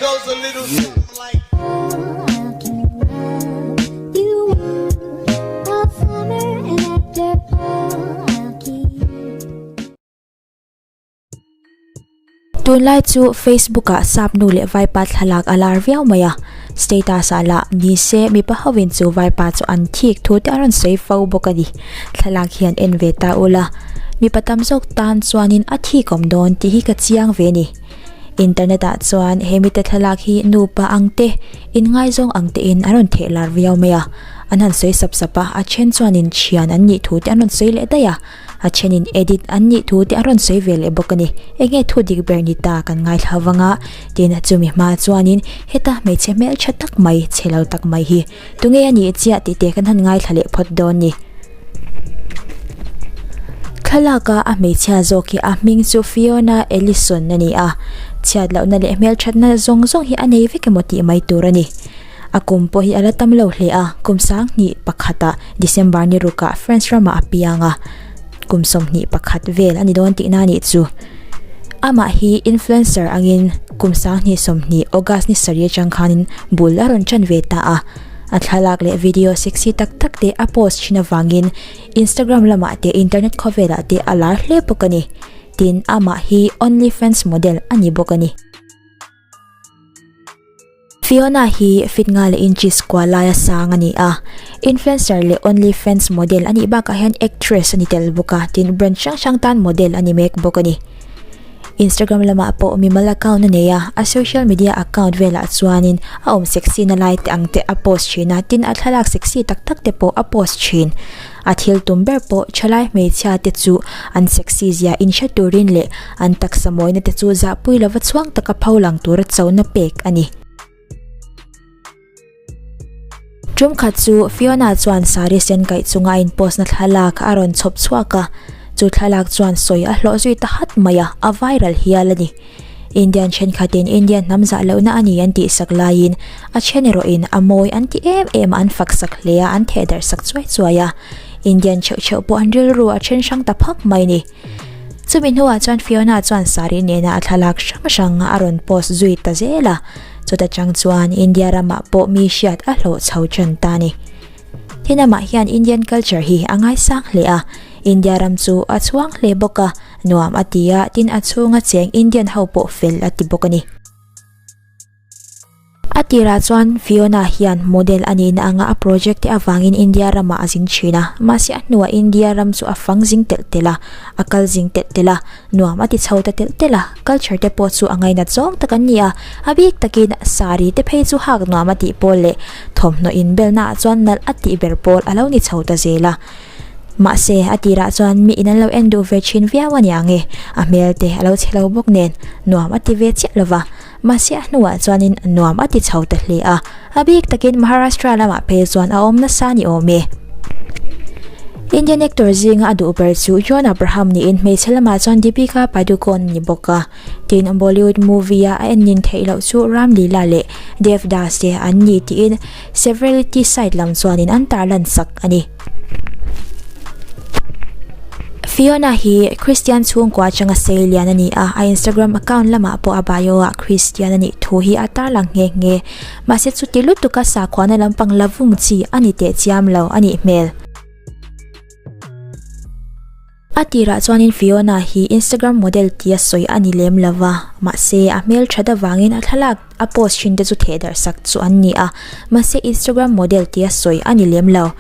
goes a little something like. Tunlai chu Facebook ah sap nu leh vaipa thlalak a lar viau mai a, status ah lah ni se mipa hovin chu vaipa chu an thik thu te a rawn sawi fo bawk a ni. Thlalak hian en ve ta ula, mipa tam zawk tan chuanin a thik awm dawn tih hi ka chiang ve a ni. Internet ah chuan he mite thlalak hi nupa ang te, inngaizawng ang tein a rawn theh lar viau mai a, an han sawi sap sap a, a then chuanin thian an nih thu te an rawn sawi leh daih a. A thenin edit an nih thu te a rawn sawi ve leh bawk a ni. Enge thu dik ber ni ta kan ngaithla vang a, tin chumi hma chuanin heta hmeichhe hmeltha tak mai, chhe lo tak mai hi tunge a nih chiah tih te kan han ngaithla leh phawt dawn ni. Thlalaka a hmeichhia zawk hi a hming chu Fiona Ellison a ni a, chhiat lohna leh hmelthatna zawng zawng hi a nei vek emaw tih mai tur a ni. A kum pawh hi a la tam lo hle a, kum 2001 ah December ni rukah France ramah a piang a, kum 21 vel a ni dawn tihna a nih chu. Amah hi influencer angin kum 2020 August ni sarih atang khanin bul a rawn tan ve ta a, a thlalak leh video sexy tak tak te a post thin avangin Instagram lamah te internet khawvelah te a lar hle bawk a ni. Tin, amah hi OnlyFans model a ni bawk a ni. Fiona hi fit nga leh inches kua laia sang a ni a, influencer leh OnlyFans model a nih bakah hian actress a ni tel bawk a, tin brand hrang hrang tan model a ni mek bawk a ni. Instagram lamah pawh mimal account a nei a, a social media account velah chuanin a awm sexy na lai te ang te a post thin a, tin a thlalak sexy tak tak te pawh a post thin. A thil tum ber pawh thalai hmeichhia te chu an sexy zia inhre turin leh an taksa mawina te chu zahpui lova chhuang taka pho lang tura chona pek a ni. Tum khat chu Fiona chuan sari sen kaih chunga a inpost na thlalak a rawn chhawp chhuak a, chu thlalak chuan sawi a hlawh zui ta hat mai a, a viral hial a ni. Indian thenkhatin Indian hnam zah lohna a ni an tih sak laiin a then erawhin a mawi an ti em em a, an fak sak hle a, an theh darh sak chuai chuai a. Indian chheuh chheuh pawh an rilru a then hrang ta phak mai ni. Chumi hnuah chuan Fiona chuan sari nena a thlalak hrang hrang a rawn post zui ta zel a, chuta chang chuan India ramah pawh mi hriat a hlawh chho tan ta a ni. Tin amah hian Indian culture hi a ngaisang hle a, India ram chu a chhuang hle bawk a, nuam a ti a, tin a chhunga cheng Indian ho pawh fel a ti bawk a ni. A tirah chuan Fiona hian model a nihna anga a project te avangin India ramah a zin thin a, mahse a hnuah India ram chu a fang zing telh telh a, a kal zing telh telh a, Nuam a ti chho ta telh telh a, culture te pawh chu a ngainat zawng tak an ni a, a bik takin sari te phei chu hak nuam a tih pawl leh thawmhnaw inbelna ah chuan nalh a tih ber pawl a lo ni chho ta zel a. Mahse, a tirah chuan mi in an lo en duh ve thin viau a nia nge, a hmel te a lo chhe lo bawk nen nuam a ti ve chiah lo va, mahse a hnuah chuanin nuam a ti chho ta hle a, a bik takin Maharashtra lamah phei chuan a awm nasa ni awm e. Indian actor zinga a duh ber chu John Abraham niin hmeichhe lamah chuan Deepika Padukone a ni bawk a. Tin, Bollywood movie-a a en nin theih loh chu Ram Leela leh Devdas te an ni tiin Severality site lam chuanin an tarlan sak a ni. Fiona hi Christian chhungkua atanga sei lian a ni a, a Instagram account lamah pawh a bio-ah Christian a nih thu hi a tarlang nghe nghe. Mahse chuti lutuka sakhuana lampang la vung chi a ni teh chiam lo a nih hmel. A tirah chuanin Fiona hi Instagram model tia sawi a ni lem lo va, mahse a hmel that avangin a thlalak a post thin te chu theh darh sak chu an ni a, mahse Instagram model tia sawi a ni lem lo.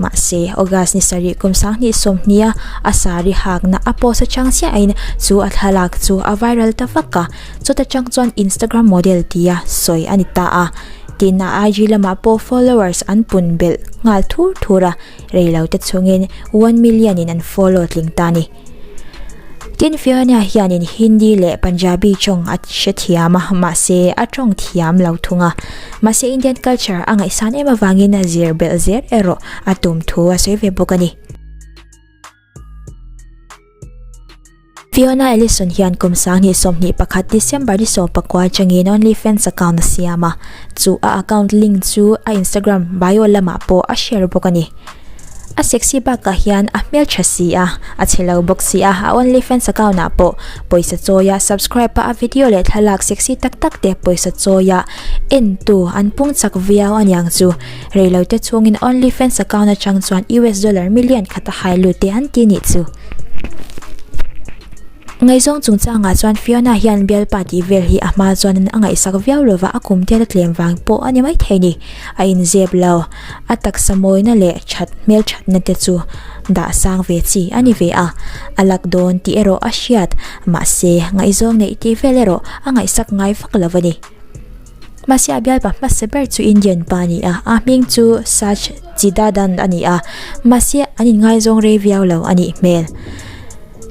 Mahse, August ni sarih kum 2020 a a sari hakna a post atang chiahin chu a thlalak chu a viral ta vak a, chuta tang chuan Instagram model tia sawi a ni ta a. Tin, a IG lamah pawh followers an pun belh nghal thur thur a, reilote chungin 1 million in an follow tling ta a ni. Tin, Fiona hianin Hindi leh Punjabi tawng a hre thiam a, mahse a tawng thiam lo thung a. Mahse Indian culture a ngaihsan em avangin a zir belh zel erawh a tum thu a sawi ve bawk a ni. Fiona Ellison hian kum 2021 December ni 19 atangin OnlyFans account a siam a, chu a account link chu a Instagram bio lamah pawh a share bawk a ni. A sexy bakah hian a hmeltha si a, a chhe lo bawk si a, a OnlyFans account ah pawh pawisa chawia subscribe a a video leh thlalak sexy tak tak te pawisa chawia en tu an pung chak viau aniang chu. Reilo te chhungin OnlyFans account atang chuan US dollar million khat a hai lut te an ti nih chu. Ngaihzawng chungchangah chuan Fiona hian bialpa tih vel hi a hma chuanin a ngaihsak viau lova a kum te la tlem vang pawh a ni maithei ni. A inzep lo. A taksa mawina leh that hmel thatna te chu dah sang ve chi a ni ve a. A lak dawn tih erawh a hriat. Mahse, ngaihzawng neih tih vel erawh a ngaihsak ngai vak lo a ni. Mahse a bialpa hmasa ber chu Indian pa a ni a, a hming chu Sach Chidadan a ni a, mahse an inngaizawng rei viau lo a nih hmel.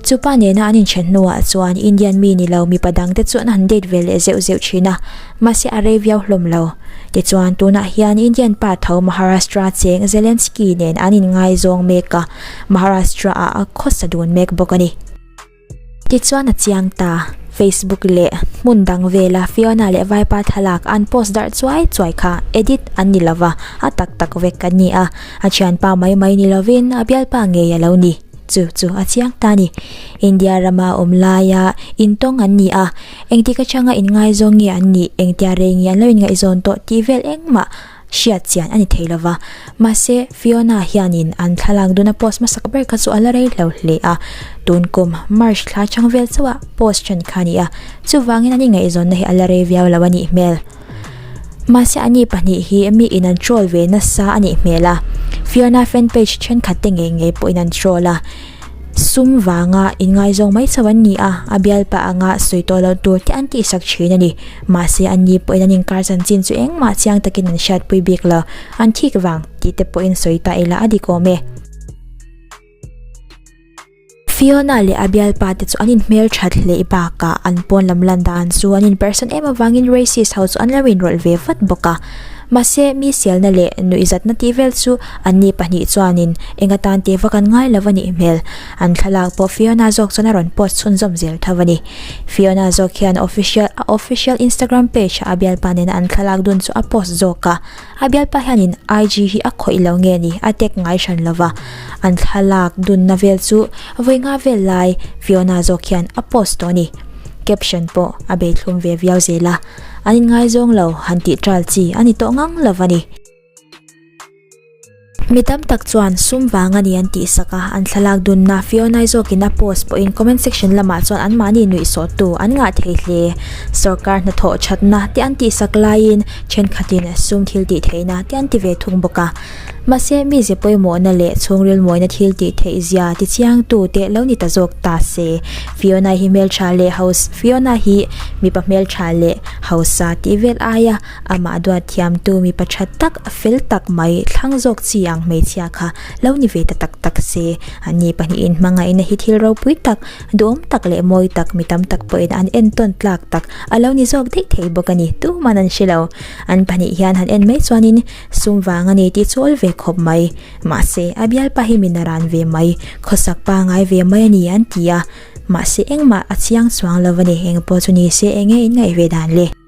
Chu pa nena an inthen hnuah chuan Indian mi ni lo mipa dangte chu an han date ve leh zeuh zeuh thin a, mahse a rei viau hlawm lo. Tichuan tunah hian Indian pa tho Maharashtra cheng Zelensky nen an inngaizawng mek a, Maharashtra ah a khawsa dun mek bawk a ni. Tichuan a chiang ta, Facebook leh hmun dang vela Fiona leh Vaipa thlalak an post darh chuai chuai kha edit an ni lova, a tak tak vek an ni a, a thianpa mai mai ni lovin a bialpa ngei a lo ni. Chu chu a chiang ta ni. India rama awm laia intawng an ni a, engtik atanga inngaizawng nge an nih, engtia rei nge an lo inngaihzawn tawh tih vel engmah hriat chian a ni thei lova. Mahse, Fiona hianin an thlalak duna post hmasak ber kha chu a la rei hlo hle a, tun kum March thla chang vel chauha post ṭhen kha a ni a, chuvangin an ingaihzawnna hi a la rei viau lo a nih hmel. Mahse, ani pahnih hi mi in an troll ve nasa a nih hmel a, Fiona fan page ṭhenkhat te ngei ngei pawhin an troll a. Sum vanga inngaizawng mai chauh an ni a, a bialpa anga sawi tawh loh tur te an tihsak thin a ni. Mahse, an ni pawhin an inkar chanchin chu engmah chiang takin an hriatpui bik lo. An thik vang tih te pawhin sawi ta ila a dik awm e. Fiona leh a bialpa te chu an inhmel that hle bakah an pawn lam lan dan chu an inpersan em avangin racist ho chu an lo inrawlh ve vat bawk a. Mahse, mi sialna leh nuihzatna tih vel chu anni pahnih chuanin eng atan tih vak an ngai lo a nih hmel. An thlalak pawh Fiona zawk chuan a rawn post chhunzawm zel tho a ni. Fiona zawk hian official a official Instagram page ah a bialpa nena an thlalak dun chu a post zawk a. A bialpa hianin IG hi a khawih lo nge ni a tag ngai hran lo va. An thlalak dunna vel chu vawi nga vel lai Fiona zawk hian a post tawh a ni. Caption pawh a beithlum ve viau zel a. An inngaizawng lo han tih ṭal chi a ni tawh ngang lo a ni. Mi tam tak chuan sum vang a ni an tih sak a, an thlalak dunna Fionai zawkin a post pawhin comment section lamah chuan anmahni nuihsawhtu an ngah thei hle. Sorkar hnathawh thatna te an tih sak laiin thenkhatin sum thil tih theihna te an ti ve thung bawk a. Mahse, mize pawimawhna leh chhungril mawina thil tih theih zia tichiangtu te lo ni ta zawk ta se. Fiona hi hmeltha leh haus Fiona hi mipa hmeltha leh hausa tih vel aia amah duat thiamtu mipa tha tak fel tak mai thlang zawk chi ang hmeichhia kha lo ni ve ta tak tak se. Anni pahnihin hmangaihna hi thil ropui tak, duhawm tak leh mawi tak mi tam tak pawhin an entawn tlak tak a lo ni zawk daih thei bawk a ni. Tuman an hre lo. An pahnih hian han en mai chuanin Sum vang a ni tih chu awl ve khawp mai. Mahse, a bialpa hi min a ran ve mai, khawsak pangai ve mai a ni an ti a. Mahse, engmah a chiang chuang lo a ni, engpawh chu ni se enge in ngaih ve dan le?